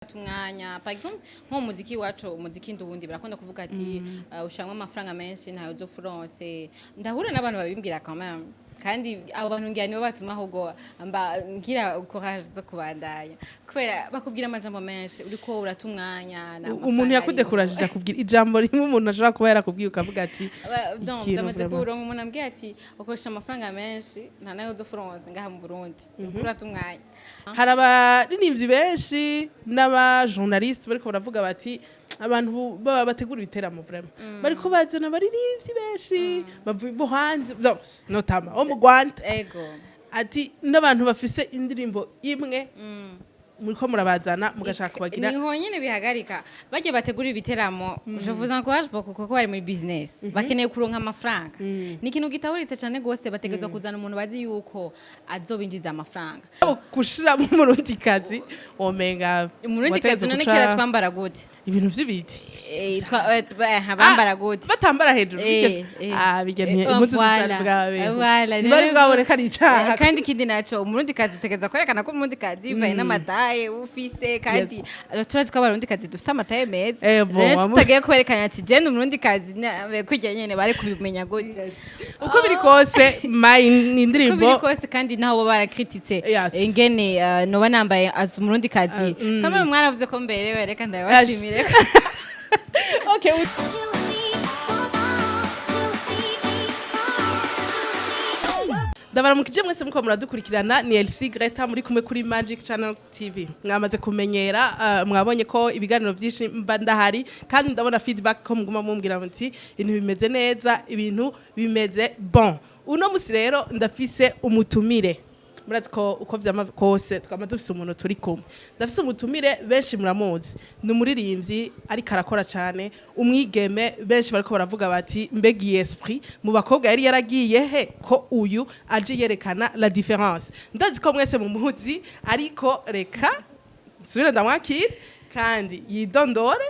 Umwanya, par exemple, nko mu muziki wacu, umuziki nduwundi, barakunda kuvuga ati ushamwa amafaranga menshi, ntayo uzofuronse. Ndahura n'abantu babimbwira quand même, kandi abo bantu ngira nibo batuma ahubwo mba ngira courage zo kubandanya, kubera bakubwira amajambo menshi, uriko urata umwanya nta Umuntu mafaranga. Yakudekurajije akubwira ijambo rimwe umuntu ashobora kuba yarakubwiye ukavuga ati Donc, ikintu ndamaze vraiment. kuronka umuntu ambwiye ati ukoresha amafaranga menshi, nta nayo uzofuronse ngaha mu Burundi, uriko urata umwanya. Hari abaririmbyi benshi n'abajournaliste bariko baravuga bati abantu baba bategura ibiteramo vraiment bariko bazana abaririmbyi benshi bavuye bo hanze, no, notamment bo mu Rwanda, ati n'abantu bafise indirimbo imwe muriko murabazana mugashaka kubagira. Niho nyene bihagarika. Bajya bategura ibiteramo, je vous encourage beaucoup, kuko bari muri business, bakeneye kuronka amafaranga. Ni ikintu gitahuritse cane gose. Bategerezwa kuzana umuntu bazi yuko azobinjiza amafaranga. Gushiramo Umurundikazi womenga Umurundikazi none kera twambara gute? Ibintu vy'ibiti. Bambara gute? Batambara hejuru. Ah, bijya impuzu zitari bwabe Voilà. ntibari bwaboneka, ari icaha. Kandi ikindi naco, Umurundikazi utegerezwa kwerekana ko Umurundikazi bivaye n'amataye ufise, kandi turazi ko Abarundikazi dufise amataye meza. Bon, Rero tutagiye kwerekana ati je ndi Umurundikazi, kurya nyene bari kubimenya gute? Uko biri kose, Mine ni Uko biri indirimbo kose, kandi naho bo barakrititse ingene noba nambaye as Umurundikazi, kamwe mwaravuze ko mberewe, reka ndabibashimire. Okay. Two, three, four, two, three, four, two, three. Ndabaramukije mwese muko muradukurikirana. Ni Elsie Greta muri kumwe kuri Magic Channel TV. Mwamaze kumenyera, mwabonye ko ibiganiro byinshi mba ndahari, kandi ndabona feedback ko muguma mumbwira muti ibintu bimeze neza, ibintu bimeze bon. Uno musi rero ndafise umutumire. Murazi ko uko vyama kose twama dufise umuntu turi kumwe. Ndafise umutumire, benshi muramuzi, ni umuririmbyi ariko arakora cane, umwigeme benshi bariko baravuga bati mbega iyi esprit mu bakobwa yari yaragiye he, ko uyu aje yerekana la différence? Ndazi ko mwese mumuzi, ariko reka nsubire ndamwakire kandi yidondore.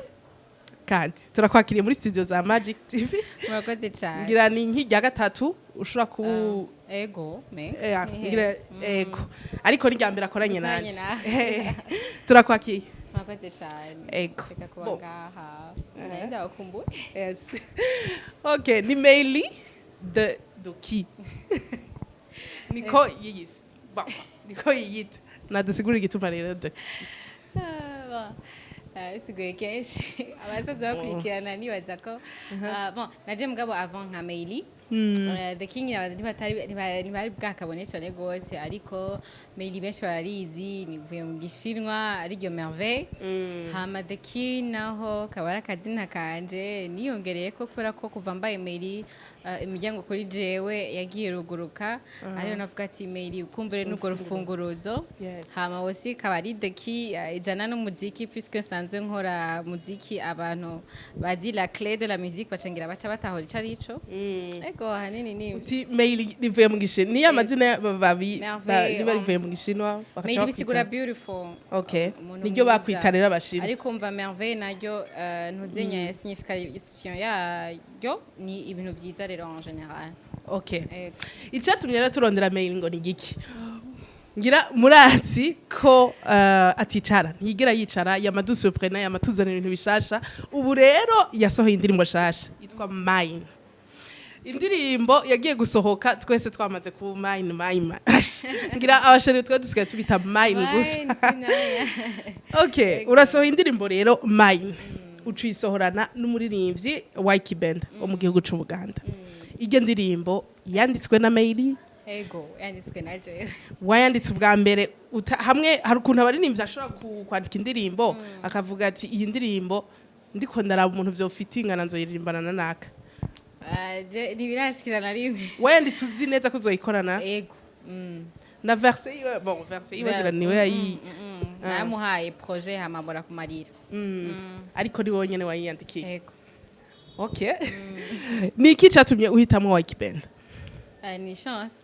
Kandi turakwakiriye muri studio za Magic TV. Murakoze cyane. Ngira ni nk'irya gatatu ushobora ku Ego me ni ngira heza. Ego, ariko ni irya mbere akoranye Akoranye nanje. nawe. Turakwakiriye. Murakoze cyane. Ego. Reka kuba Bon. ngaha nari ndabakumbuye. Yes, okay, ni Meili de Doki, niko yiyise. Bon, niko yiyita. Nadusigura igituma rero de Ah, bon. Ah, bisigaye kenshi abasaza bakurikirana nibaza ko bon, naje mugabo avant nka Meili. The King ntibari bwakabone cyane gose, ariko Meili benshi bararizi, nivuye mu Gishinwa, ariryo merveille. Hama The King naho kaba ari akazina kanje niyongereye ko kubera ko kuva mbaye Meili, imiryango kuri jewe yagiye ruguruka, ariyo navuga ati Meili ukumbure n'urwo rufunguruzo. Hama aussi kaba ari The Key, ijana n'umuziki, puisque nsanzwe nkora muziki. Abantu bazi la clé de la musique bacangira baca batahora ico arico. Ego, ahanini ni Uti Meili rivuye mu Gishinwa, niyo amazina babi Merveille, riba rivuye mu Gishinwa bakaca Meili bisigura bakwita. beautiful. Umuntu Niryo mwiza. bakwita rero Abashinwa. Ariko umva, merveille naryo, ntuzenya signification yaryo ni ibintu vyiza rero en général. Ego. Icyatumye rero turondera Meili ngo ni giki? Ngira murazi ko aticara, ntiyigira yicara, yamadusurprena, yamatuzanira ibintu bishasha. Ubu rero yasohoye indirimbo shasha yitwa Mine. Indirimbo yagiye gusohoka twese twamaze ku mine mine. Ngira abasheri twe dusigaye tubita mine gusa. Mine, sinaya. Okay, urasohoye indirimbo rero Mine, ucisohorana n'umuririmbyi Ykee Benda wo mu gihugu c'Ubuganda. Iryo ndirimbo yanditswe na Meili? Ego, yanditswe na jewe. Wayanditse ubwa mbere hamwe hari ukuntu abaririmbyi ashobora kwandika indirimbo akavuga ati iyi ndirimbo ndiko ndaraba umuntu vyofitingana, nzoyiririmbana na naka? Ah, ntibirashikira na rimwe. Wayanditse uzi neza ko uzoyikorana? Ego. Na verse yiwe, bon, verse yiwe ngira niwe yayi Namuhaye projet, hama mbora kumarira. Ariko ni wowe nyene wayiyandikiye? Ego. Okay, ni iki catumye uhitamwo Ykee Benda? Ah, ni chance,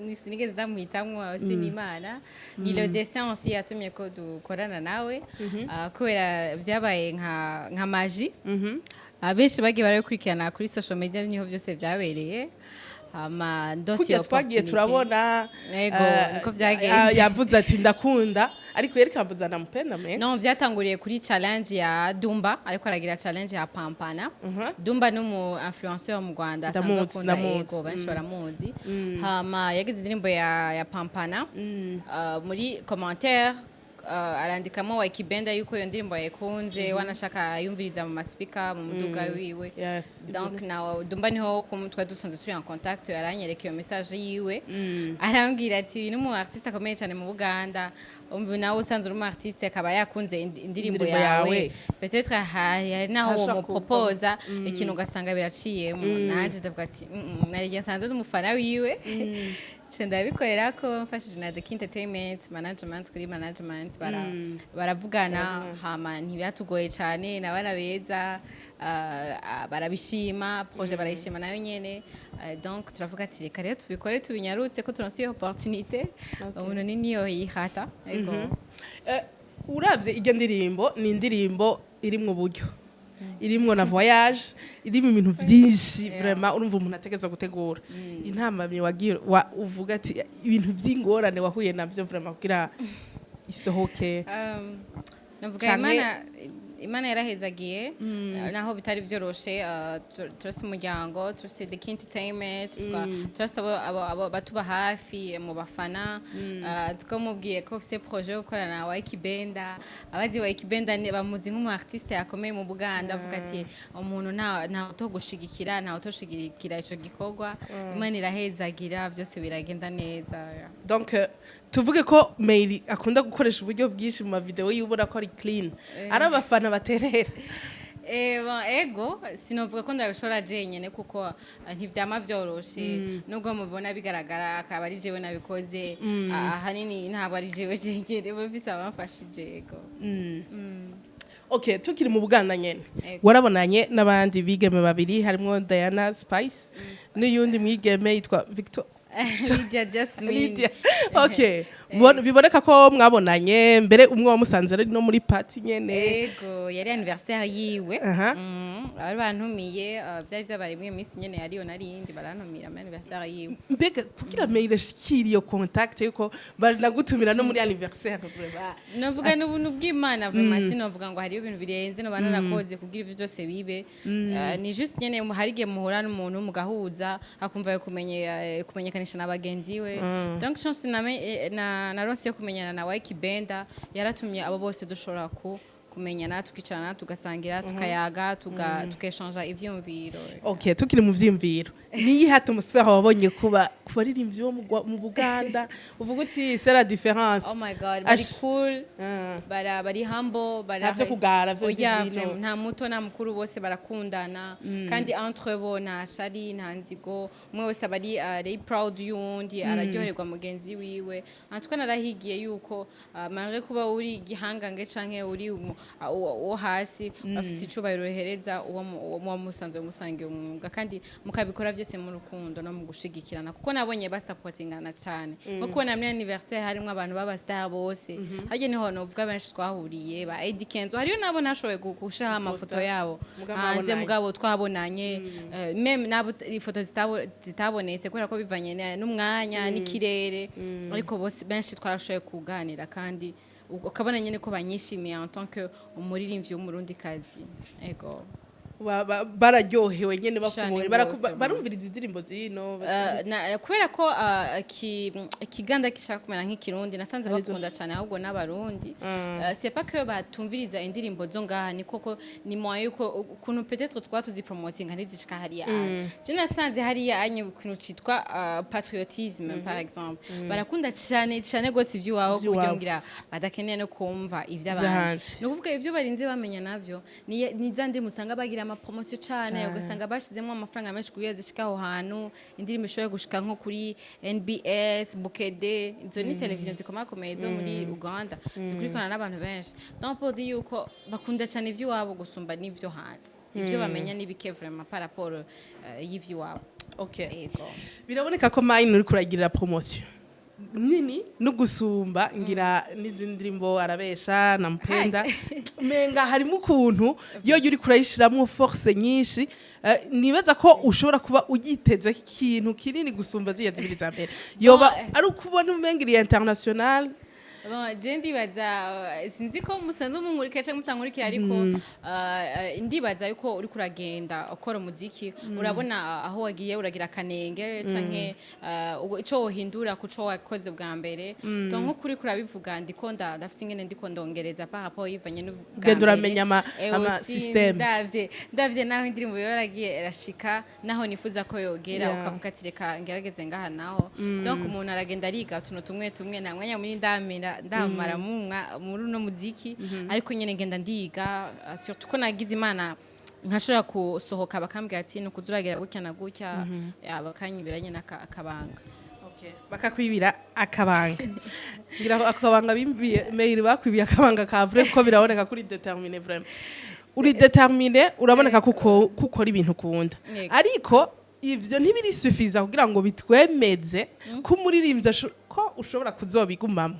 ni sinigeze ndamuhitamwo, aussi ni Imana, ni le destin aussi yatumye ko dukorana nawe. Ah, kubera vyabaye nka magie. Abenshi bagiye barabikurikirana kuri social media, niho byose vyabereye. Hama ndose Kurya iyo twagiye opportunity. Turabona Ego, niko vyagenze. Yavuze ati ndakunda, ariko yereka avuze nampenda me. No, vyatanguriye kuri challenge ya Dumba, ariko aragira challenge ya Pampana. Dumba ni umu influenceur mu Rwanda asanzwe Ndamuzi, akunda. Ndamuzi. Ego, benshi baramuzi. Hama yagize indirimbo ya Pampana, muri commentaire arandikamo Ykee Benda yuko iyo ndirimbo yayikunze, wanashaka yumviriza mu maspeaker mu muduga wiwe. Donc na Dumba niho twari dusanzwe turi en contact, aranyereka iyo message yiwe, arambwira ati uyu ni umu artiste akomeye cyane mu Buganda, umva nawe usanzwe uri umu artiste akaba yakunze indirimbo Indirimbo yawe, yawe. peut-être hari naho Hashobora womuproposa ikintu ugasanga biraciyemo. Nanje ndavuga ati nari nsanzwe ndi umufana wiwe." Nce ndabikorera ko mfashije na The King Entertainment Management, kuri management baravugana, hama ntibyatugoye cyane, n'abana beza, barabishima, projet barayishima nayo nyene. Donc turavuga ati reka rero tubikore tubinyarutse ko turonse iyo opportunité, umuntu ni niyo yihata. Ego. Uravye iryo ndirimbo, ni indirimbo irimwo uburyo, irimwo na voyage, irimo ibintu vyinshi. Vraiment urumva umuntu ategerezwa gutegura intambamyi wagiye uvuga ati ibintu vy'ingorane wahuye navyo vraiment kugira isohoke. Navuga Imana yarahezagiye, naho bitari vyoroshe. Turase umuryango, turase The King Entertainment, turase abo batuba hafi mu bafana. Twamubwiye ko ufise projet yo gukorana na Ykee Benda. Abazi Ykee Benda bamuzi nk'umu artiste akomeye mu Buganda, avuga ati umuntu nta utogushigikira, nta utoshigikira ico gikorwa. Imana irahezagira, vyose biragenda neza. Donc tuvuge ko Meili akunda gukoresha uburyo bwinshi mu mavideo yiwe, ubona ko ari clean, ari abafana baterera. Bon, ego, sinovuga ko ndabishobora jenyene kuko ntivyama vyoroshe. Nubwo mubona bigaragara akaba ari jewe nabikoze, ahanini ntabwo ari jewe jenyene, bafise abamfashije, ego. Okay, tukiri mu Buganda nyene, Ego. warabonanye n'abandi bigeme babiri, harimwo Diana Spice n'uyundi mwigeme yitwa Victor Lydia Jasmine. Lydia. Okay. Biboneka ko mwabonanye mbere, umwe wamusanze ari no muri party nyene. Ego, yari anniversaire yiwe. Bari bantumiye, vyari vyabaye muri iyo minsi nyene yariyo narindi, barantumira muri anniversaire yiwe. Mbega kugira Meili ashikire iyo contact yuko baranagutumira no muri anniversaire, vraiment? Novuga n'ubuntu bw'Imana vraiment, sinovuga ngo hariyo ibintu birenze noba narakoze kugira ivyo byose bibe. Ni juste nyene hari igihe muhura n'umuntu mugahuza, akumva kumenyekanisha na bagenzi we. Donc chance naronse yo kumenyana na Ykee Benda yaratumye abo bose dushobora kumenyana, tukicarana, tugasangira, tukayaga, tukeshanja ivyumviro. Okay, tukiri mu vyiyumviro, niyihe atmosphère wabonye kuba ku baririmbyi bo mu Buganda, uvuga uti c'est la différence? Oh my God, bari cool. Bari humble, bara Nta vyo kugara, vyo Oya, by'ino. vraiment, nta muto nta mukuru, bose barakundana, kandi entre bo nta shari, nta nzigo, umwe wese aba ari proud y'uwundi, araryoherwa mugenzi wiwe. En tout cas narahigiye yuko malgré kuba uri igihangange canke uri uwo hasi, afise icubahiro uhereza uwo muba musanzwe musangiye umwuga, kandi mukabikora byose mu rukundo no mu gushigikirana, kuko nabonye basapotingana cyane, nko kubona muri anniversaire harimwo abantu b'aba star bose. Harya niho novuga benshi twahuriye, ba Eddy Kenzo, hariyo nabo nashoboye gushiraho amafoto yabo Mugabo hanze. mwabonanye. Mugabo twabonanye, même nabo ifoto zitabonetse kubera ko bivanye n'umwanya n'ikirere, ariko bose benshi twarashoboye kuganira, kandi ukabona nyine ko banyishimiye en tant que umuririmbyi w'umurundikazi, ego. Bararyohewe nyene bakubonye? Cane gose. Barumviriza indirimbo zino? Kubera ko ikiganda gishaka kumera nk'ikirundi, nasanze bakunda cyane ahubwo n'abarundi. C'est pas que batumviriza indirimbo zo ngaha, ni koko ni moyen yuko ukuntu peut-être twa tuzipromotinga ntizishika hariya anye. Je nasanze hariya anye ikintu citwa patriotisme par exemple, barakunda cyane cyane gose ivy'iwabo, ku buryo Ivy'iwabo. ngira badakeneye no kumva ivy'abandi. Ivy'ahandi. Ni ukuvuga ivyo barinze bamenya navyo ni za ndirimbo usanga bagira amapromotion cane, ugasanga bashizemo amafaranga menshi kugira zishike aho hantu, indirimbo ishobore gushika nko kuri NBS, Bukedde, izo ni televiziyo zikomakomeye zo muri Uganda zikurikirana n'abantu benshi. Donc pour dire yuko bakunda cyane ivy'iwabo gusumba n'ivyo hanze, ivyo bamenya ni bike vraiment par rapport y'ivy'iwabo. Okay. Ego. Biraboneka ko Mine uri kuragirira promotion. nini no gusumba ngira n'izindi ndirimbo, arabesha nampenda, umenga harimo ukuntu iyo uri kurayishiramwo force nyinshi, nibaza ko ushobora kuba ugiteze ikintu kinini gusumba ziriya zibiri za mbere, yoba ari ukubona umenga iri international. Bon, je ndibaza, sinzi ko musanzwe munkurikira cyangwa mutankurikira, ariko ndibaza yuko uriko uragenda ukora umuziki, urabona aho wagiye uragira akanenge canke ico wohindura ku co wakoze bwa mbere. Donc nkuko uriko urabivuga, ndiko ndafise ingene ndiko ndongereza par rapport yivanye n'ubwa Ugenda mbere. uramenya ama Aussi, system. Ndavye naho indirimbo yoragiye irashika, naho nifuza ko yogera, ukavuga ati reka ngerageze ngaha naho. Donc umuntu aragenda ariga utuntu tumwe tumwe. Nta mwanya munini ndamira ndamara muri uno muziki, ariko nyene ngenda ndiga, surtout ko nagize Imana nkashobora gusohoka, bakambwira ati nukuza uragira gutya na gutya, ya, bakanyibira nyene akabanga. Bakakwibira akabanga, ngira ngo ako kabanga bimbiye mail, bakwibiye akabanga ka vrai, kuko biraboneka kuri déterminé, vraiment uri déterminé, uraboneka kuko kukora ibintu ukunda. Ariko ivyo ntibiri suffisant kugira ngo bitwemeze ko umuririmbyi ko ushobora kuzobigumamo.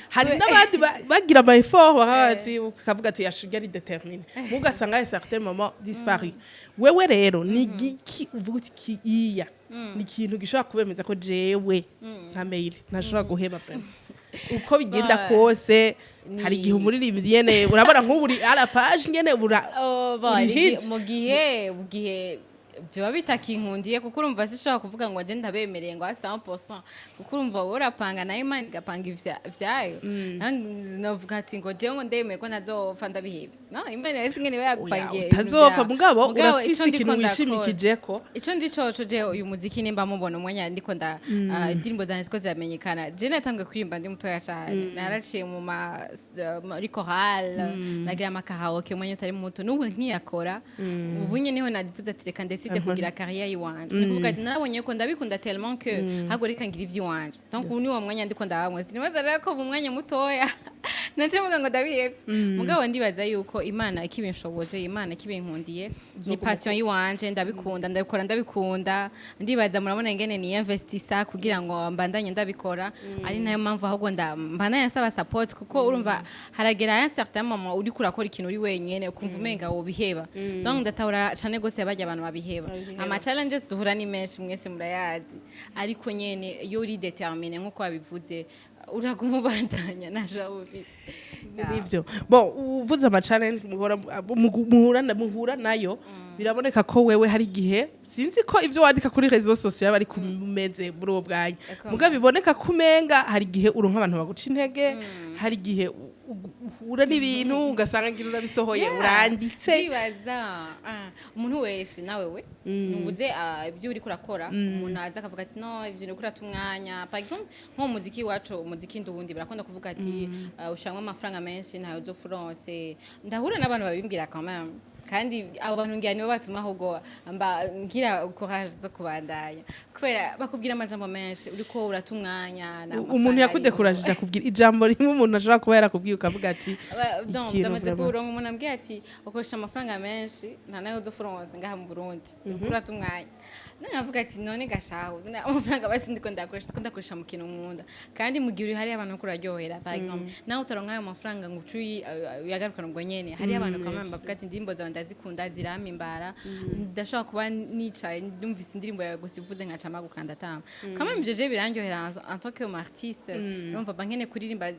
Hari n'abandi bagira ama effort, bakavuga ati, ukavuga ati yashuga ari déterminé, ugasanga à certain moment disparu. Wewe rero ni giki uvuga uti iya ni ikintu gishobora kubemeza ko jewe nka mail ntashobora guheba vraiment uko bigenda kose? Hari igihe umuririmbyi nyene urabona nk'ubu uri à la page nyene ura Oh, bon, uri hit. Mu gihe biba bitakinkundiye, kuko urumva sishobora kuvuga ngo nje ndabemereye ngo 100%, kuko urumva wowe urapanga nayo Imana igapanga vyayo. Novuga ati ngo jewe ngo ndemeye ko ntazopfa ndabihevye, no Imana yahise ingene iba yagupangiye Oya, ibintu utazopfa, vyawe. mugabo Mugabo urafise ico ndiko ikintu ndakora. wishimikijeko. Ico ndi coco, je uyu muziki nimba mubona umwanya ndiko nda indirimbo zanje ziko ziramenyekana, je natanguye kuririmba ndi mutoya cane, naraciye mu ma muri chorale, nagira ama karaoke umwanya utari muto, n'ubu nkiyakora. Ubu nyene niho navuze ati reka ndécide kugira carrière yiwanje. Ni kuvuga ati narabonye ko ndabikunda tellement que ahubwo reka ngira ivy'iwanje. Donc ubu ni wo mwanya ndiko ndabamwe, sinibaza rero ko mu mwanya mutoya nace mvuga ngo ndabihevye. Mugabo ndibaza yuko Imana ikibinshoboje, Imana ikibinkundiye, ni passion yiwanje, ndabikunda, ndabikora ndabikunda. Ndibaza murabona ingene ni investisa kugira ngo mbandanye ndabikora, ari nayo mpamvu ahubwo mbandanye nsaba support, kuko urumva haragera un certain moment uriko urakora ikintu uri wenyene, ukumva umenga wobiheba. Donc ndatahura cane gose barya abantu babiheba. Ama challenges duhura ni menshi, mwese murayazi, ariko nyene iyo uri déterminé nkuko wabivuze, uraguma ubandanya naje ufise. Nivyo. Bon, uvuze ama challenge muhora muhura nayo, biraboneka ko wewe hari igihe, sinzi ko ivyo wandika kuri réseaux sociaux yaba ari kumeze muri uwo bwanya, muga biboneka ko umenga hari igihe uronka abantu baguca intege, hari igihe uhura n'ibintu ugasanga ngira urabisohoye, uranditse. Ndibaza umuntu wese nawe we nubuze ibyo uriko urakora, umuntu aza akavuga ati no ibyo uriko urata umwanya. Par exemple nko mu muziki wacu, umuziki ndundi, barakunda kuvuga ati ushamwa amafaranga menshi, ntayo uzopfa uronse. Ndahura n'abantu babimbwira quand même, kandi abo bantu ngira nibo batuma ahubwo mba ngira courage zo kubandanya, kubera bakubwira amajambo menshi, uriko urata umwanya nta Umuntu mafaranga yakudekurajije akubwira ijambo rimwe umuntu ashobora kuba yarakubwiye ukavuga ati Donc, ikintu ndamaze vraiment. kuronka umuntu ambwiye ati ukoresha amafaranga menshi, nta nayo uzofuronse ngaha mu Burundi, uriko urata umwanya. None nkavuga ati none gashaho amafaranga basi ndiko ndakoresha, ndiko ndakoresha mu kintu nkunda, kandi mu gihe uri hariyo abantu uriko uraryohera, par exemple nawe utaronka ayo mafaranga ngo uce uyagarukane ubwo nyene, hariyo abantu quand même bavuga ati indirimbo zawe ndazikunda, zirampimbara, ndashobora kuba nicaye numvise indirimbo yawe gusa ivuze nkaca mpaguruka ndatamba. Quand même ivyo je birandyohera en tant que artiste. Urumva mba nkeneye kuririmba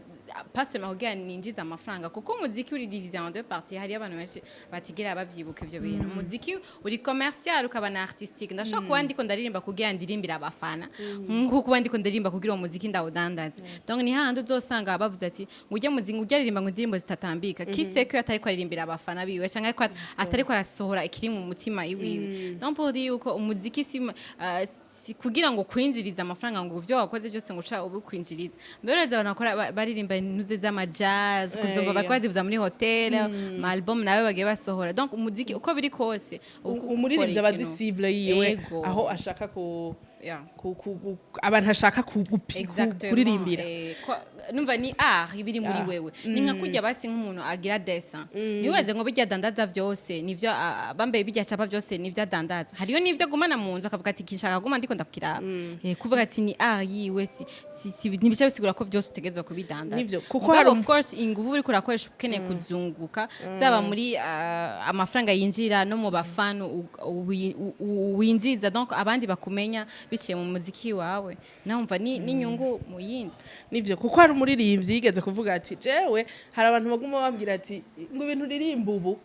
pas seulement kugira ninjize amafaranga, kuko umuziki uri divisé en deux parties. Hariyo abantu benshi batigera bavyibuka ivyo bintu. Umuziki uri commercial, ukaba na artistique. Ndashobora kuba ndiko ndaririmba kugira ndirimbire abafana, nkuko kuba ndiko ndaririmba kugira uwo muziki ndawudandaze. Donc ni hahandi uzosanga bavuze ati ngo ujya muziki ujya aririmba ngo indirimbo zitatambika, qui sait ko atariko aririmbira abafana biwe canke ko atariko arasohora ikiri mu mutima iwiwe. Donc pour dire yuko umuziki si kugira ngo kwinjiriza amafaranga, ngo ivyo wakoze byose ngo uca ubikwinjiriza. Mbere urazi abantu bakora baririmba intuze z'ama jazz, kuzumva bariko bazivuza muri hotel, ama album nawe bagiye basohora. Donc umuziki uko biri kose Umuririmbyi aba azi cible yiwe, Ego. aho ashaka ku Yeah. Abantu ashaka Exactement. kuririmbira. Numva ni art ibiri muri wewe, ni nka kurya basi nk'umuntu agira dessin, ntiwibaze ngo bijya adandaza vyose nivyo, bambaye bijya capa vyose nivyo adandaza. Hariyo n'ivyo agumana mu nzu, akavuga ati: "Kinshaka guma ndiko ndakiraba." Kuvuga ati ni art yiwe, si ntibica bisigura ko vyose utegerezwa kubidandaza. Nivyo, kuko Mugabo hari of course inguvu uriko urakoresha, ukeneye kuzunguka, zaba muri amafaranga yinjira no mu bafanu winjiza, donc abandi bakumenya biciye mu muziki wawe, numva ni n'inyungu mu yindi. Nivyo, kuko hari umuririmbyi yigeze kuvuga ati: "Jewe hari abantu baguma bambwira ati ngo ibintu uririmba ubu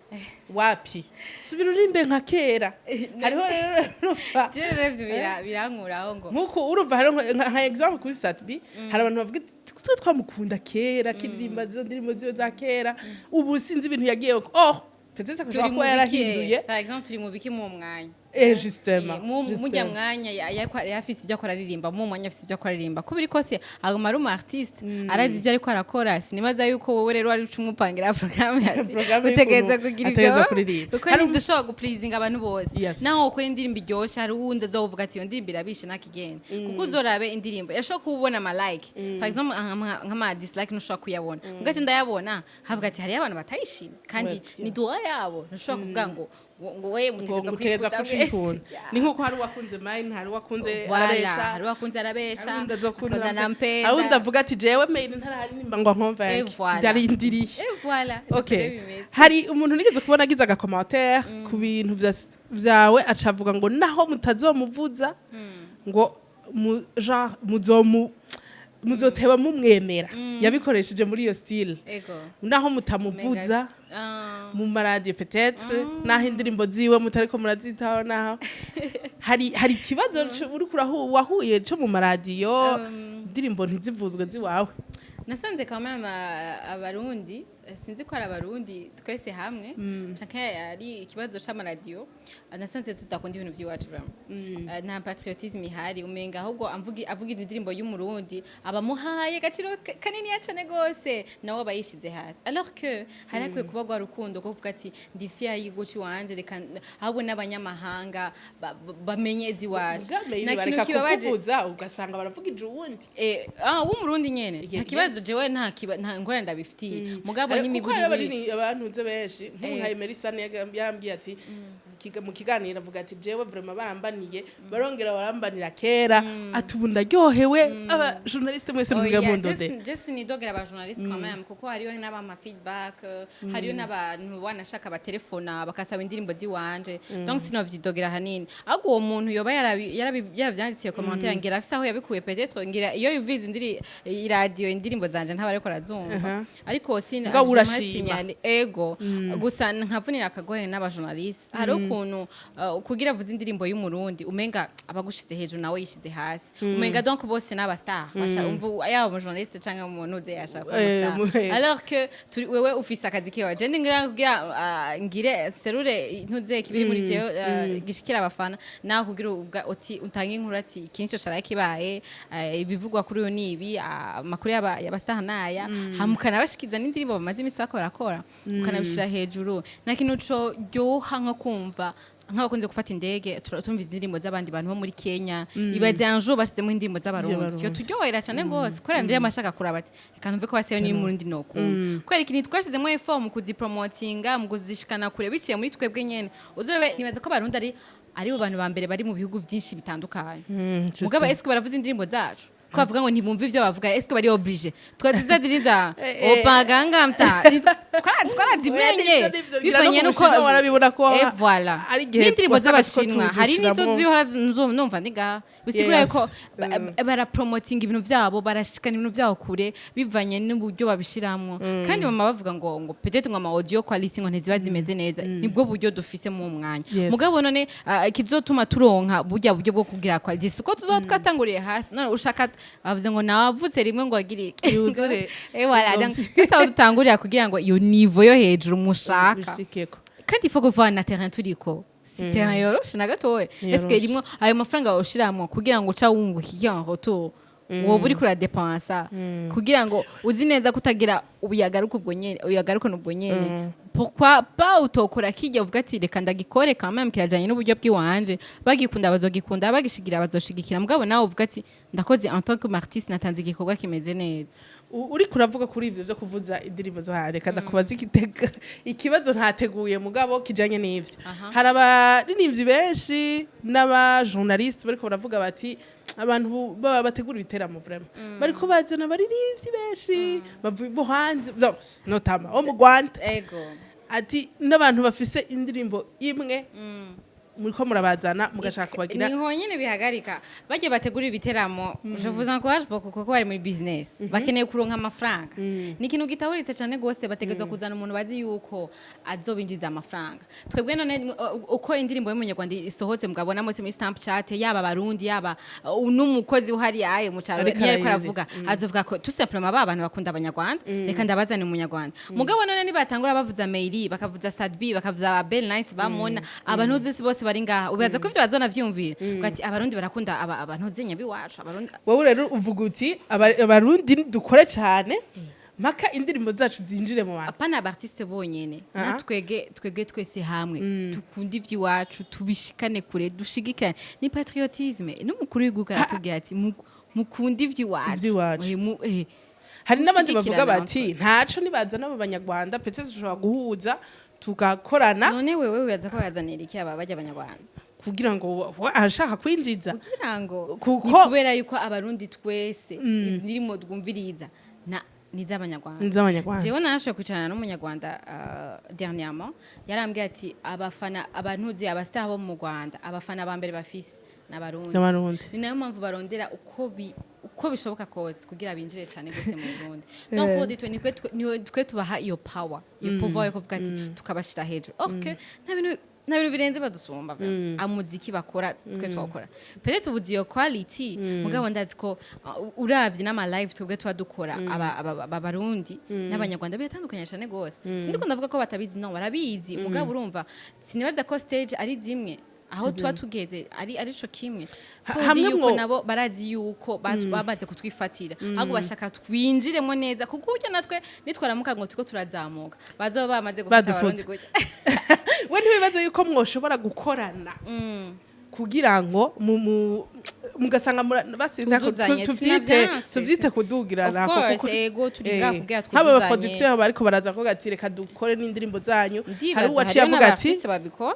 wapi, subira uririmbe nka kera." Hariho rero urumva, Jewe rero ivyo birankuraho ngo nkuko urumva hariho nka example kuri Sat-B, hari abantu bavuga ati: "Twe twamukunda kera akiririmba izo ndirimbo ziwe za kera, ubu sinzi ibintu yagiye." Oh, peut-être ko turi ashobora mu kuba biki? yarahinduye. Par exemple, turi mu biki mu mwanya? Justement. Mujya mwanya yafise ibyo akora aririmba, mu mwanya afise ibyo akora aririmba, kuba iri kose aguma ari umu artiste, arazi ibyo ariko arakora. Sinibaza yuko wowe rero wari uca umupangira programme ati Programme utegereza y'ukuntu kugira ibyo ategereza kuririmba. kuko ntidushobora gupleasinga abantu bose. Naho ukora indirimbo iryoshe, hari uwundi azovuga ati: "Iyo ndirimbo irabishe," nakigenda. Kuko uzorabe indirimbo yashobora kuba ubona ama like, par exemple, nk'ama dislike ntushobora kuyabona, mugace ndayabona, havuga ati hariyo abantu batayishimye, kandi ni droit yabo. Ntushobora kuvuga ngo we ngo mutegereza ngutegereza kuyikunda mwese. kucikunda. Ni nkuko hari uwakunze Mine, hari uwakunze Voilà, Arabesha, hari uwakunze Arabesha, hari uwundi azokunda akunda na Mpenda. Hari uwundi avuga ati: "Jewe Mine ntararirimba ngo nkomve, Et voilà. ndarindiriye." Et voilà. Okay. Niko bimeze. Hari umuntu nigeze kubona agize agacommentaire ku bintu vyawe, aca avuga ngo naho mutazomuvuza ngo genre muzoteba mumwemera. Yabikoresheje muri iyo style, Ego. naho mutamuvuza mu maradiyo, peut-être naho indirimbo ziwe mutariko murazitaho, naho hari ikibazo uriko wahuye co mu maradiyo, indirimbo ntizivuzwe ziwawe. Nasanze quand même Abarundi, sinzi ko ari Abarundi twese hamwe canke ari ikibazo c'amaradiyo, nasanze tudakunda ibintu vy'iwacu vraiment. Nta patriotisme ihari. Umenga ahubwo avugira indirimbo y'Umurundi abamuhaye agaciro kaniniya cane gose, nawe aba yishize hasi, alors que hari hakwiye kuba rwa rukundo ko kuvuga ati: "Ndi fier y'igihugu ciwanje, reka ahubwo n'abanyamahanga bamenye iziwacu." Bwamenye Nta kintu bareka kibabaje. kukuvuza, ugasanga baravugije uwundi. W'Umurundi nyene. Nta kibazo, jewe nta ngorane ndabifitiye, mugabo Kuko hari n'imiburi abantu benshi nk'ubu nka Emery Sane yarambwiye ati mu kiganiro avuga ati: "Jewe vraiment barambaniye, barongera barambanira kera," ati: "Ubu ndaryohewe, aba journaliste mwese mwiga mundode." Je sinidogera aba journaliste quand même, kuko hariyo n'abampa feedback, hariyo n'abantu wanashaka batelefona bakasaba indirimbo ziwanje, donc sinovyidogera hanini. Ahubwo uwo muntu yoba yaravyanditse iyo commentaire, ngira afise aho yabikuye. Peut-être ngira iyo yumviza indiri iradiyo indirimbo zanje ntaba ariko arazumva. Ariko sina Mugabo j'aimerais urashima. signaler, ego, gusa nkavunira akagohe n'aba journaliste. Hari ukuntu kugira avuze indirimbo y'Umurundi umenga abagushize hejuru, nawe yishize hasi, umenga donc bose n'aba star. Umva, yaba umu journaliste canke umuntu uze yashaka kuba umu star, alors que wewe ufise akazi kiwawe. Je ndi kugira ngire serure ntuze kibiri muri jewe, gishikira abafana, nawe kugira uvuga uti utange inkuru ati iki nico caraye kibaye, ibivugwa kuri uyu ni ibi, amakuru y'aba star naya, hama ukanabashikiza n'indirimbo bamaze imisi bariko barakora, ukanabishira hejuru. Nta kintu co ryoha nko kumva nk'abakunze gufata indege tumva indirimbo z'abandi bantu bo muri Kenya. Ibaze un jour bashyizemo indirimbo z'Abarundi, Z'Abarundi. yo turyohera cyane gose, kubera ndire amashaka kuraba ati: "Reka numve ko basiyo ni Murundi." Nokumva kubera ikintu twashizemo effort mu kuzipromotinga, mu kuzishikana kure biciye muri twebwe nyene. Uzobe nibaza ko Abarundi ari bo bantu ba mbere bari mu bihugu byinshi bitandukanye. Mugabo est-ce que baravuza indirimbo zacu? Ko bavuga ngo ntibumva ivyo bavuga, est-ce que bari obligé? Twaziza ziriza Oppa Gangnam Style, twarazimenye. Oya, nivyo, nivyo. Bivanye Ngira no mu nuko Bushinwa warabibona ko Eh, voilà. ari igihe N'indirimbo wasanga two z'Abashinwa hari n'izo tudushiramwo. zihora numva ndiga bisigura ko barapromotinga ibintu vyabo, barashikana ibintu vyabo kure bivanye n'uburyo babishiramwo. Kandi mama bavuga ngo peut-être ngo ama audio quality ngo ntiziba zimeze neza, nibwo buryo dufise mu mwanya. Mugabo none ikizotuma turonka burya buryo bwo kugira quality siko tuzoba twatanguriye hasi? None ushaka bavuze ngo navuze rimwe ngo agire iki? Yuzure. Eh, voilà, donc twese aho dutangurira kugira ngo iyo niveau yo hejuru mushaka. Bishikeko. Kandi il faut kuva na terrain turiko, si terrain yoroshe na gatoya. Ntiyoroshe. Est-ce que rimwe ayo mafaranga ushiramwo kugira ngo uca wunguka iki en retour? Woba uriko uradepensa kugira ngo uzi neza kutagira uyagaruka ubwo nyene, uyagarukane ubwo nyene. Pourquoi pas utokora kijya uvuga ati: "Reka ndagikore, quand même kirajanye n'uburyo bw'iwanje, bagikunda bazogikunda, bagishigira bazoshigikira." Mugabo nawe uvuga ati: "Ndakoze en tant que artiste, natanze igikorwa kimeze neza." Uriko uravuga kuri ivyo vyo kuvuza indirimbo zo hanze, reka ndakubaza ikibazo ntateguye mugabo kijanye n'ivyo. Hari abaririmbyi benshi n'abajournaliste bariko baravuga bati abantu baba bategura ibiteramo vraiment bariko bazana abaririmbyi benshi bavuye bo hanze, no, notamment bo mu Rwanda, ati n'abantu bafise indirimbo imwe muriko murabazana mugashaka kubagira. Niho nyine bihagarika. Bajya bategura ibiteramo, je vous encourage beaucoup, kuko bari muri business, bakeneye kuronka amafaranga. Ni ikintu gitahuritse cyane gose. Bategerezwa kuzana umuntu bazi yuko azobinjiza amafaranga. Twebwe none uko indirimbo y'umunyarwanda isohotse, mugabona mose muri Snapchat, yaba abarundi, yaba n'umukozi uhari aye mu cyaro, Ariko niyo ariko arayizi. aravuga, azovuga ko tout simplement ba bantu bakunda abanyarwanda, reka ndabazane umunyarwanda. Mugabo none nibatangura bavuza Meili, bakavuza Sadbi, bakavuza Bell Nice, bamona abantu bose bari ngaha, ubaza ko ivyo bazona vyumvira ati abarundi barakunda aba abantu zenya biwacu, abarundi. Wowe rero uvuga uti abarundi dukore cyane mpaka indirimbo zacu zinjire mu bantu. Apana abartiste bonyene, natwege twege twese hamwe dukunda ivy'iwacu, tubishikane kure, dushigikane. Ni patriotisme. N'umukuru w'igihugu aratubwira ati: "Mukunde ivy'iwacu." Ivy'iwacu. Hari n'abandi bavuga Gushigikirana. bati ntaco nibazana abo banyarwanda, peut-être dushobora guhuza tugakorana. None wewe wibaza ko bazanira iki aba bajya abanyarwanda? Kugira ngo arashaka kwinjiza. Kugira ngo ni kubera yuko abarundi twese indirimbo twumviriza na ni iz'abanyarwanda. Iz'abanyarwanda. Jewe narashoboye kwicarana n'umunyarwanda dernièrement, yarambwiye ati abafana, abantuzi, abastar bo mu Rwanda, abafana ba mbere bafise n'abarundi. N'abarundi. Ni nayo mpamvu barondera uko bishoboka kose kugira binjire cyane gose mu Burundi. Donc pour dire, ni twe tubaha iyo power, iyo pouvoir yo kuvuga ati tukabashira hejuru. Or que nta bintu birenze badusumba vraiment. Amuziki bakora twe twakora, peut-être ubuzi iyo quality, mugabo ndazi ko uravye n'ama live twebwe tuba dukora, aba Barundi n'abanyarwanda biratandukanye cyane gose. Sindiko ndavuga ko batabizi, no barabizi, mugabo urumva sinibaza ko stage ari zimwe aho tuba tugeze ari co kimwe. Kundi Hamwe yuko nabo barazi yuko bamaze kutwifatira, ahubwo bashaka twinjiremo neza, kuko uburyo natwe nitwaramuka ngo turiko turazamuka, bazoba bamaze gufata Badufutse. abarundi gutya. We ntibibaze yuko mwoshobora gukorana kugira ngo mugasanga Tuzuzanye, tuvyite sinavyanse. tuvyite kudugirana. Of course, ego, turi ngaha kugira nk'aba twuzuzanye. baproducteur bariko baraza kuvuga ati reka dukore n'indirimbo zanyu. Hari Ndibaza uwaciye hariho avuga ati n'abartiste babikora,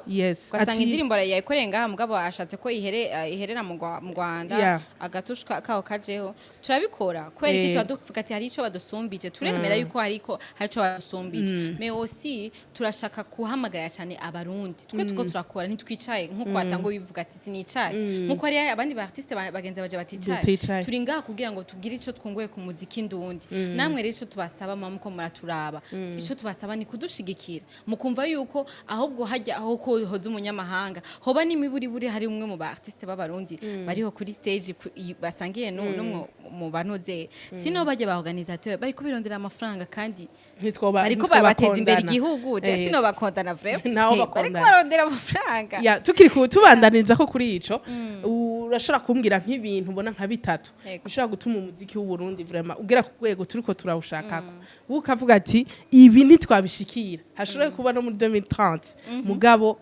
ugasanga indirimbo yayikoreye ngaha, mugabo ashatse ko iherera mu Rwanda, agatusha kaho kajeho. Turabikora kubera iki? Tuba duvuga ati hari ico badusumbije, turemera yuko hari ico badusumbije, mais aussi turashaka guhamagarira cyane abarundi. Twe tuko turakora, ntitwicaye nkuko watanga bivuga ati sinicaye, nkuko hari abandi ba artiste bagenzi baje baticaye. Baticaye. Turi ngaha kugira ngo tugire ico twunguye ku muziki ndundi. Namwe rero ico tubasaba, muko muraturaba, ico tubasaba ni kudushigikira, mukumva yuko ahubwo hajya aho ko hoza umunyamahanga, hoba n'imiburiburi hari umwe mu ba artiste b'abarundi bariho kuri stage basangiye n'umwe mu banoze. Sino bajya ba organisateur bariko birondera amafaranga kandi Ntitwoba bariko bateza imbere ntitwobakondana. igihugu. Je sino bakondana vraiment. Ntaho Bariko bakondana. barondera amafaranga. Ya, tukiri ku tubandaniza ko kuri ico, urashobora kumbwira nk'ibintu ubona nka bitatu bishobora gutuma umuziki w'u Burundi vraiment ugera ku rwego turiko turawushakako, wowe ukavuga ati ibi ntitwabishikira, hashobora kuba no muri 2030, mugabo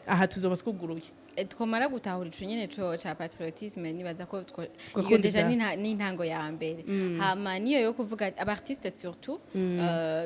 aha tuzoba twuguruye? Twamara gutahura ico nyene co ca patriotisme, nibaza ko iyo Gukunda déjà ibyaha. ni intango ya mbere. Hama niyo yo kuvuga abartiste surtout,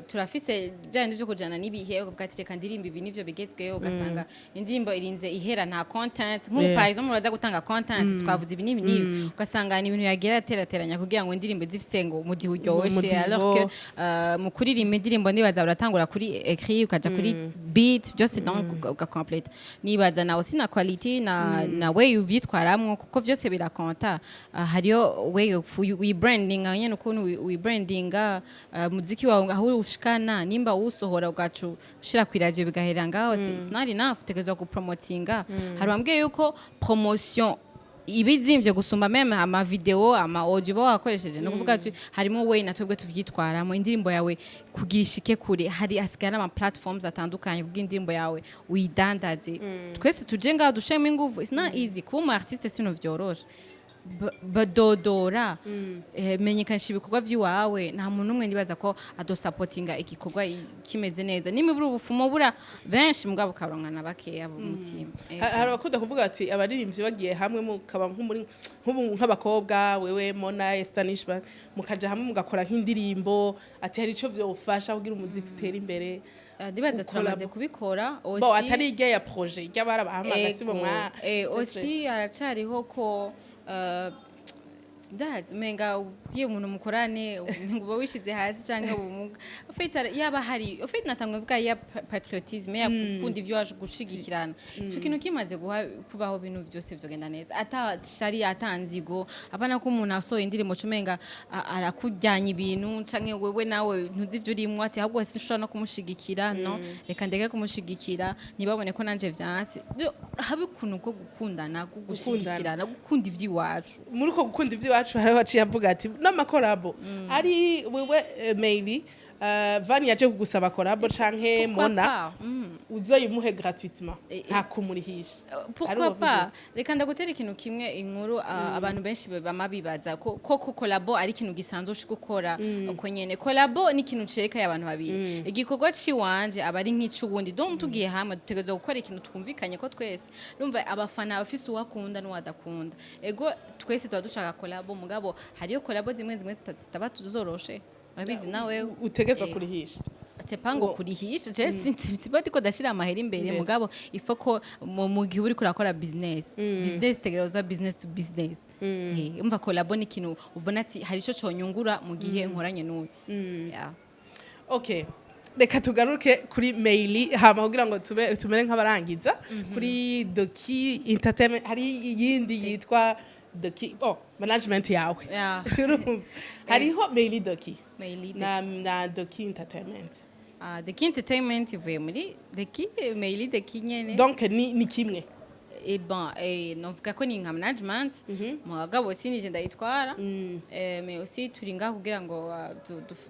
turafise bya bindi vyo kujana n'ibihe, ukavuga ati reka ndirimba ibi nivyo bigezweho, ugasanga indirimbo irinze ihera nta content. Nk'ubu par exemple uraza gutanga content, twavuze ibi n'ibi n'ibi, ugasanga ni ibintu yagira aterateranya kugira ngo indirimbo zifise ngo umudiho uryoshe, Umudiho. alors que mu kuririmba indirimbo nibaza uratangura kuri écrit, ukaja kuri beat, byose, donc ugacomplete. Nibaza nawe si na quality na way uvyitwaramwo, kuko vyose birakonta. Hariyo way of wibrandinga nyene, ukuntu wibrandinga muziki wawe aho ushikana. Nimba uwusohora ugaca ushira kw'iradio bigahera ngaho, it's not enough. Utegerezwa gupromotinga. Hari wambwiye yuko promotion ibizimvye gusumba même ama video, ama audio ba wakoresheje. No kuvuga ati harimo way na twebwe tuvyitwaramo indirimbo yawe kugira ishike kure, hari hasigara ama platforms atandukanye kugira indirimbo yawe uyidandaze. Twese tuje ngaho dushemo inguvu. It's not easy kuba umu artiste, sino vyoroshe. Badodora, menyekanisha ibikorwa by'iwawe. Nta muntu umwe ndibaza ko adosapotinga igikorwa kimeze neza. Nimba ubufumo bura benshi, mugabo ukaronka na bakeya b'umutima. Hari abakunda kuvuga bati abaririmbyi bagiye hamwe, mukaba nk'umuri nk'ubu nk'abakobwa, wewe, Mona, Estanish, mukaja hamwe mugakora nk'indirimbo, ati hari ico vyofasha kugira umuziki utere imbere. Ndibaza Ukolabo. turamaze kubikora. Bo Aussi atari irya ya projet irya barabahamagara sibo Ego, mwa aussi haracariho ko ndazi umenga ubwiye umuntu mukorane umenga uba wishize hasi canke ubumuga. Ufite yaba hari ufite natangwe mvuga ya patriotisme, ya gukunda ivyo waje gushigikirana. Ico kintu kimaze guha kubaho, ibintu vyose vyogenda neza, ata shari, ata nzigo. Apana ko umuntu asohoye indirimbo cumenga arakujyanya ibintu, canke wewe nawe ntuzi ivyo urimwo, ati ahubwo sinshobora no kumushigikira, no reka ndeke kumushigikira, ntibabone ko nanje vyanse. Habe ukuntu ko gukundana, ko gushigikirana, gukunda ivy'iwacu. Muri uko gukunda iby'iwacu, hari abaciye avuga ati n'ama collabo ari wewe, Meili, Vani yaje kugusaba collabo canke Pourquoi Mona, pas? Uzoyimuhe gratuitement, nta kumurihisha. Pourquoi pas? Reka ndagutera ikintu kimwe, inkuru abantu benshi bama bibaza ko collabo ari ikintu gisanzwe ushika gukora uko nyene. Collabo ni ikintu cerekaye abantu babiri, igikorwa ciwanje aba ari nk'ic'uwundi. Donc tugiye hamwe dutegerezwa gukora ikintu twumvikanye ko twese. Urumva abafana bafise uwakunda n'uwadakunda. Ego, twese tuba dushaka collabo, mugabo hariyo collabo zimwe zimwe zitaba zoroshe, urabizi nawe. Utegerezwa kurihisha. C'est pas ngo kurihisha, je siba ndiko ndashira amahera imbere. Imbere. Mugabo ifo ko mu gihe uriko urakora business, business itegerezwa business to business. Umva, collabo ni ikintu ubona ati hari ico conyungura mu gihe nkoranye n'uyu. Yeah. Okay, reka tugaruke kuri Meili hama kugira ngo tube tumere nk'abarangiza kuri Doki Entertainment. Hari iyindi yitwa Doki, oh, management yawe. Urumva? Hariho Meili Doki Meili na Doki Entertainment. Ah, Doki Entertainment ivuye muri Doki, Meili Doki nyene. Donc ni kimwe. Eh bon, novuga ko ni nka management, mugabo sinije ndayitwara. Mais aussi turi ngaho kugira ngo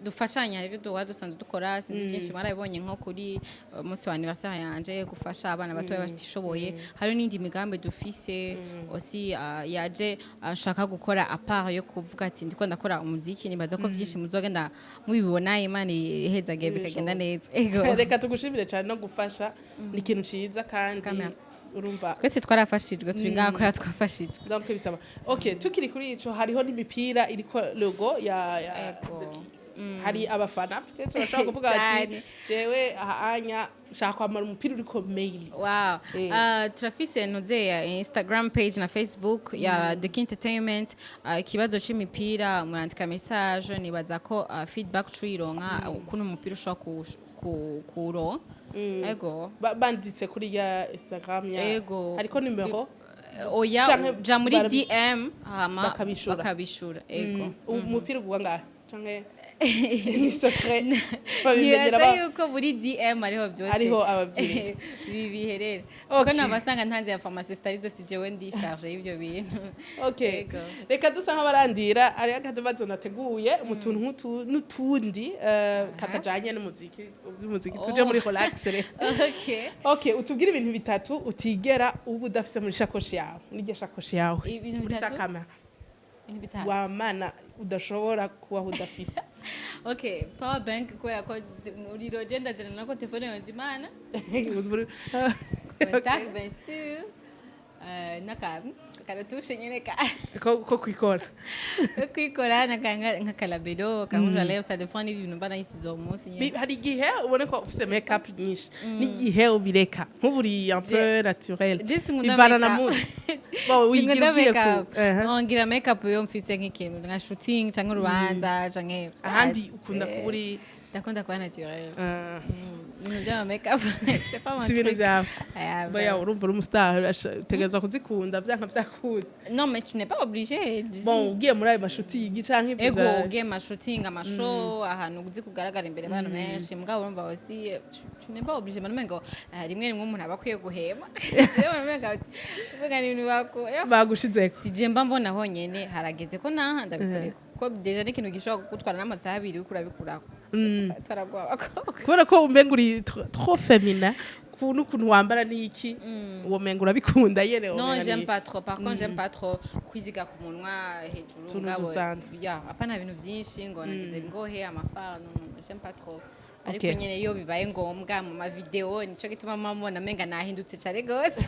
dufashanye. Hari ibyo duhora dusanzwe dukora, sinzi byinshi mwarabibonye nko kuri umunsi wa anniversaire yanje, gufasha abana batoya batishoboye. Hari n'indi migambi dufise aussi, yaje ashaka gukora à part yo kuvuga ati ndiko ndakora umuziki. Nibaza ko byinshi muzogenda mubibona, Imana ihezagiye bikagenda neza. Ego. Reka tugushimire cyane, no gufasha ni ikintu ciza kandi Merci. urumva Twese twarafashijwe, turi ngaha kubera twafashijwe. Donc bisaba, okay, tukiri kuri ico, hariho n'imipira iriko logo ya Ego. Hari abafana peut-être bashobora kuvuga bati Cyane. jewe aha anya nshaka kwambara umupira uriko Meili. Wow. Turafise nuze ya Instagram page na Facebook ya The King Entertainment. Ikibazo c'imipira murandika message, nibaza ko feedback tuyironka ukuntu umupira ushobora kuwuronka. Ego. Banditse kuri ya Instagram ya Ego. hariko numero? Oya, Canke ja muri DM hama bakabishura. Bakabishura. Ego. Umupira ugwa ngahe canke ni secret, babimenyera Nibaza yuko muri DM ariho byose Ariho ababwirira. Biherera. Okay. Kuko nabasanga ntanze information zitari zose, jewe ndi charge y'ivyo bintu. Okay. Ego. Reka dusa nk'abarandira, hariho akabazo nateguye mu tuntu n'utundi katajanye n'umuziki, ubw'umuziki tuje muri relax rero. Okay. Okay, utubwire ibintu bitatu utigera uba udafise muri shakoshi yawe, muri iryo shakoshi yawe. Ibintu Muri bitatu? sakama. Ibintu bitatu. Wamana udashobora kubaho udafise. Okay, power bank, kubera ko muri roje ndazirana nako telefone yonze Imana. Contact, bien sûr. N'akantu karatushe nyene ka ko kwikora. Ko kwikora nk'akalabero ka rouge à lèvres, ça dépend n'ibintu mba nayisize uwo munsi nyene. Hari igihe ubona ko ufise make up nyinshi n'igihe ubireka, nk'ubu uri un peu naturel. Je sinkunda Bivana na make up. mood. Bon, wigira Sinkunda ugiye make ku up. Ngira make up iyo mfise nk'ikintu nka shooting canke urubanza canke Ahandi ukunda kuba uri Ndakunda kuba naturel. Ah. Ibintu by'ama make up, c'est pas mon Si ibintu truc. byawe. Aya, Boya, urumva uri umu star, utegerezwa kuzikunda vyanka vyakunda. Non, mais tu n'es pas obligé. Bon, ugiye muri ayo mashuti canke ibyo Ego, ugiye ma shooting, ama show, ahantu uzi kugaragara imbere y'abantu benshi, mugabo urumva aussi tu n'es pas obligé. Manu ngo rimwe rimwe umuntu aba akwiye guhema. Jewe umenga ati umenga ni ibintu bako Bagushizeko. Si je mba mbona honyene harageze ko naha ndabikoreka, kuko déjà ni ikintu gishobora kugutwara n'amasaha 2 uriko urabikurako. Twaragwa abakobwa. Kubera ko umenga uri trop féminin, n'ukuntu wambara n'iki, uwo menga urabikunda yene. Non, womenga j'aime pas trop. Par contre, j'aime pas trop kwiziga ku munwa hejuru. Utuntu Ngabo, dusanzwe. Ya, apana ibintu byinshi ngo nagize ngohe amafara, non, non, j'aime pas trop. Ariko nyene iyo bibaye ngombwa mu ma video, nico gituma mama menga nahindutse cyane gose.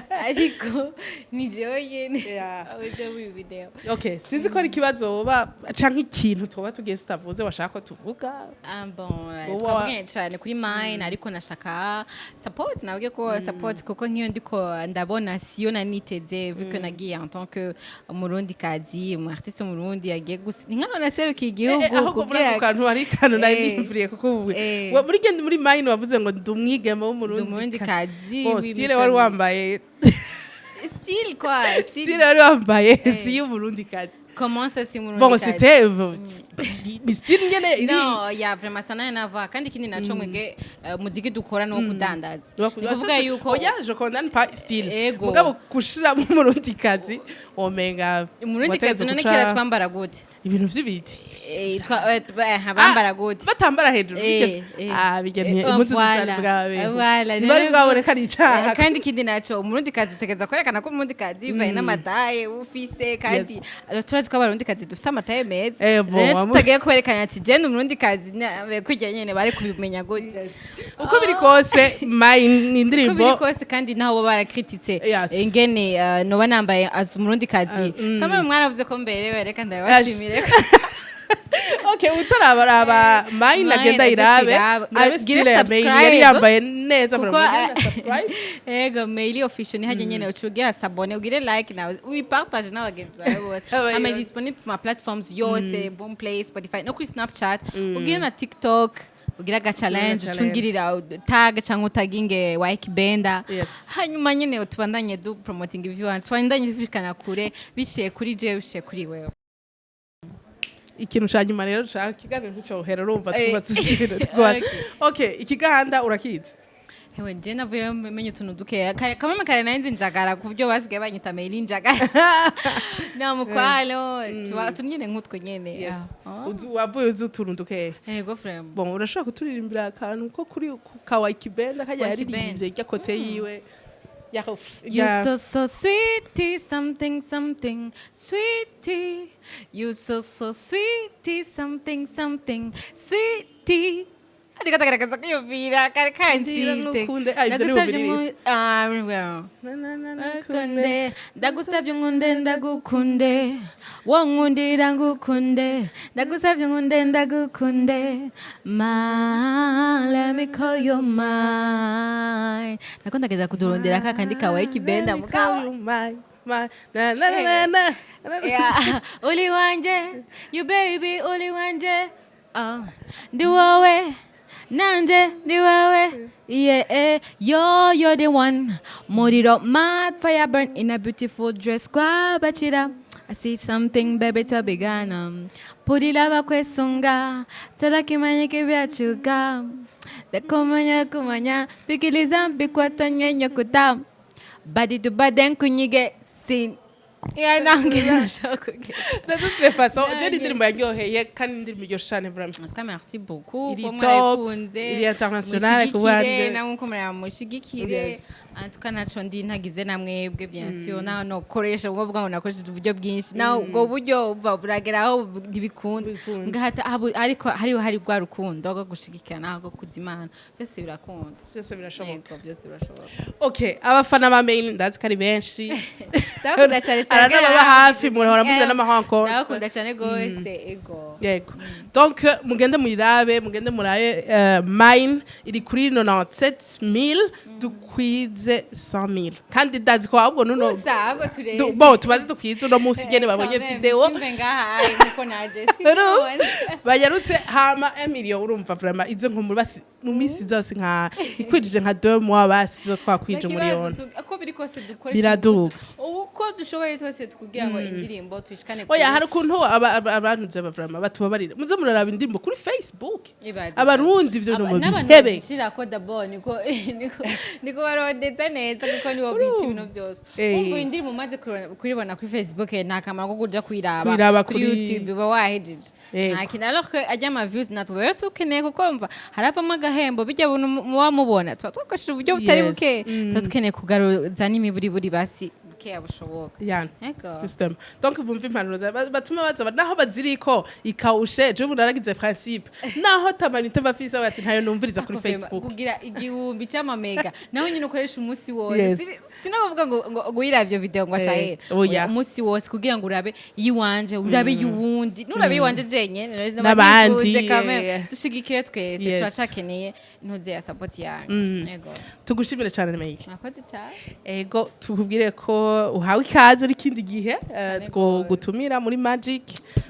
Ariko ni jewe nyene. Aho je muri video. Okay, sinzi ko ari ikibazo woba canke ikintu twoba tugiye tutavuze washaka ko tuvuga. Ah, bon, Wowe twavuganye cyane kuri mine, ariko nashaka support, nabwiye ko support, kuko nk'iyo ndiko ndabona siyo naniteze, vu que nagiye en tant que Umurundi kazi, umu artiste Umurundi yagiye gusa ni nkaho naserukiye igihugu. Ahubwo muri ako kantu hari kantu nari niyumviriye kuko ubu muri genda muri mine wavuze ngo ndi umwigeme w'Umurundi. Ndi Umurundi kazi. Bon, style wari wambaye Style quoi? Style. Style wari wambaye si y'Umurundi kazi. Comment ça, si Umurundi Bon, kazi? c'était ni style nyene iri Non, ya vraiment ça n'a rien à voir. Kandi ikindi naco, mwege muziki dukora no kudandaza, ni kuvuga yuko Oya, je condamne pas style. Ego. Mugabo gushiramo Umurundi kazi, womenga Umurundi kazi wategetswe none guca kera twambara gute? Ibintu vy'ibiti. Bambara gute? Batambara hejuru. Ah, bijya impuzu zari bwawe Voilà, ntibari bwaboneka, ni icaha. Kandi ikindi naco, Umurundi kazi utegerezwa kwerekana ko Umurundi kazi bivaye n'ama taille ufise, kandi turazi ko Abarundi kazi dufise ama taille meza. Bon, Rero tutagiye kwerekana ati je ndi Umurundi kazi, kurya nyene bari kubimenya gute? Uko biri kose, mine ni Uko indirimbo biri kose, kandi naho bo barakrititse ingene noba nambaye as Umurundi kazi, kamwe mwaravuze ko mberewe, reka ndabibashimire. Okay, utarabaraba mine, Mine, agenda aje irabe. kuyiraba. Murabe Ah, style gire ya Meili yari subscribe. yambaye neza. Kuko, Murabona subscribe. Ego, Meili Official ni hajya nyene, uca ugira s'abonner, ugire like nawe uyipartage n'abagenzi bawe bose. Abayobozi. Ama disponible ku ma platforms yose, Boomplay, Spotify, no kuri Snapchat, ugire na TikTok, ugira aga challenge, challenge. Ucungirira tag cyangwa utaginge Ykee Benda. Hanyuma nyene tubandanye du promoting ivy'iwacu, tubandanye dushikana kure biciye kuri jewe, biciye kuri wewe. Ikintu ca nyuma rero nshaka, ikiganiro nticohera urumva twubatse ikintu twubatse. Okay. Okay, ikiganda urakizi? Hewe, je navuye menye utuntu dukeya kare kamwe kare, nari nzi njagara ku buryo basigaye banyita Meili Njagara na mukwalo tuba tumnyene nk'utwo nyene. Ah. Wavuye uzi utuntu dukeya? Ego frère. Bon, urashobora kuturirimbira akantu ko kuri ku ka Ykee Benda kajya Ykee Benda. yaririmbye irya côté yiwe ya You so so sweetie, something something sweetie. You so so sweetie, something something sweetie. Ariko ndagaragaza kwiyumvira kare kancitse. Nkukunde. Ah, ivyo ni Ndagusavye ubiriri. ah, well. Na, na, na, na, Nkunde, ndagusavye nkunde, ndagukunde, wo nkundira ngukunde, ndagusavye nkunde, ndagukunde, ma let me call you mine. Nako ndageza kudurondera ka kandi kawaye kibenda mugabo. My, my, na, na, na, na, na. Yeah. Uli wanje, you baby, uli wanje, oh. Ndi wowe nanje ndi wowe, yeah, yo, you're the one, muriro mad fire burn in a beautiful dress kwabachira. I see something, baby, tobigana pulila bakwesunga tera kibyachuka ndakumanya kumanya pikiliza mbikwatanye nyokuta body to body nkunyige sin. Yeah, nange nashaka kugera. De toute façon, je ni indirimbo yaryoheye kandi indirimbo iryoshe cane vraiment. En tout cas, merci beaucoup. Iri Ko top, mwayikunze. iri international ku Mushigikire, banje. namwe uko muramushigikire. En tout cas, naco ndi ntagize na mwebwe, bien sûr. Naho nokoresha ubwo bwa ngo nakoresheje uburyo bwinshi. Naho ubwo buryo buva buragera aho ntibikunda. Ntibikunda. Ngahata ariko hari rwa rukundo rwo gushigikirana, rwo kuzimana. Byose birakunda. Byose birashoboka. Yego, byose birashoboka. Okay, abafana ba Meili ndazi ko ari benshi. Ndabakunda cyane. Aranababa hafi, murahora mugira n'amarencontre. Ndabakunda cyane gose, ego. Yego, donc mugende muyirabe, mugende murabe mine iri kuri 97000, dukwize 100000 kandi ndazi ko ahubwo nuno Gusa ahubwo turenze. Bon, tubaze dukwize uno munsi ingene babonye video. Simbe ngaha nkuko naje simbona. Banyarutse hama emilio, urumva vraiment izo nko muri basi. Mu minsi zose nka ikwijije nka 2 mois basi zo twakwije umuriyoni. Uko biri kose dukoresha Biraduga. ingufu uko dushoboye twese kugira ngo indirimbo tuyishikane. Oya, hari ukuntu abantu bava batubabarira, muze muraraba indirimbo kuri Facebook. Ibaze. Abarundi ivyo Aba- no n'abantu bihebe. bazishirako d'abord niko barondeza neza, kuko nibo bica ibintu byose. Wumva indirimbo umaze kuyibona kuri Facebook, nta kamaro ko kuja kuyiraba Kuyiraba kuri YouTube, uba wahejeje. Nta kintu. Alors que ajya ama views natwe rero tukeneye, kuko umva haravamo agahembo bijya buntu muba mubona tuba twakoresheje uburyo butari buke, tuba dukeneye kugaruza n'imiburiburi basi bukeya bushoboka. Yani. Ego. Justement. Donc bumva impanuro batuma baza naho baziriko ikawushe. Je ubu naragize principe, naho tamanite bafise bati ntayo numviriza kuri Ako vema, Facebook. Kugira 1000 cy'amamega naho nyine ukoresha umunsi wose. Sinakuvuga ngo uyiravye video ngo acahera. Oya. Umunsi wose kugira ngo urabe iyiwanje, urabe iy'uwundi, nurabe iyiwanje jenyene N'abandi, dushigikire twese. Turacakeneye ntuze ya support yanyu. Ego. Tugushimire cyane, Meike. Mwakoze cyane. Ego, tukubwire ko uhawe ikaze n'ikindi gihe Cyane twogutumira muri Magic,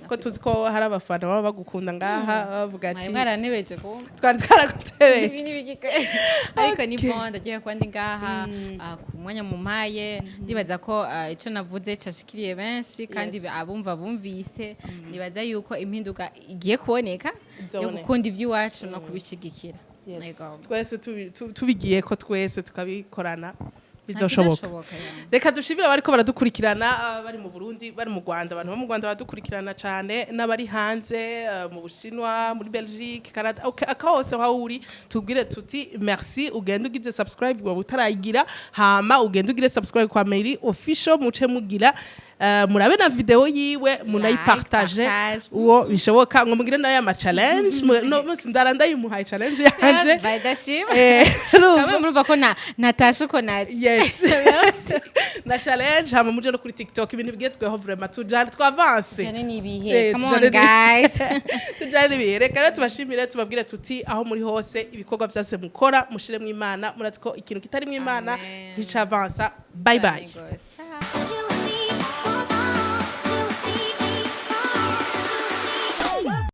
ko tuzi ko hari abafana baba bagukunda ngaha bavuga Mwari ati mwaranebeje kumva. Twari twaragutebeye. Ibi ni biki? Ariko ni bon, ndagiye kuba ndi ngaha ku mwanya mumpaye. Ndibaza ko ico navuze cashikiriye benshi kandi abumva bumvise. Nibaza yuko impinduka igiye kuboneka yo Izoboneka. gukunda ivy'iwacu no kubishigikira. Yego. Twese tubigiye ko twese tukabikorana, bizoshoboka. Nta kidashoboka, ya. Reka dushimire abariko baradukurikirana, bari mu Burundi, bari mu Rwanda. Abantu bo mu Rwanda baradukurikirana cyane, n'abari hanze, mu Bushinwa, muri Belgique, Canada, okay, aka hose aho uri tubwire tuti merci. Ugende ugize subscribe waba utarayigira, hama ugende ugire subscribe kwa Meili Official, muce mugira murabe na video yiwe, munayipartage Partage. uwo bishoboka, ngo mugire nayo ama challenge. No munsi ndara ndayimuhaye challenge yanje. Badashima. Urumva? Kamwe murumva ko na natashe uko naje. Yes, na challenge. Hama muje no kuri TikTok, ibintu bigezweho vraiment, tujane twavanse. Tujane n'ibihe. Come on, tujane guys. Tujane n'ibihe. Reka rero tubashimire, tubabwire tuti aho muri hose, ibikorwa vyose mukora mushiremwo Imana. Murazi ko ikintu kitarimo Imana Amen. nticavansa. Bye bye. Cyane gose. Ciao.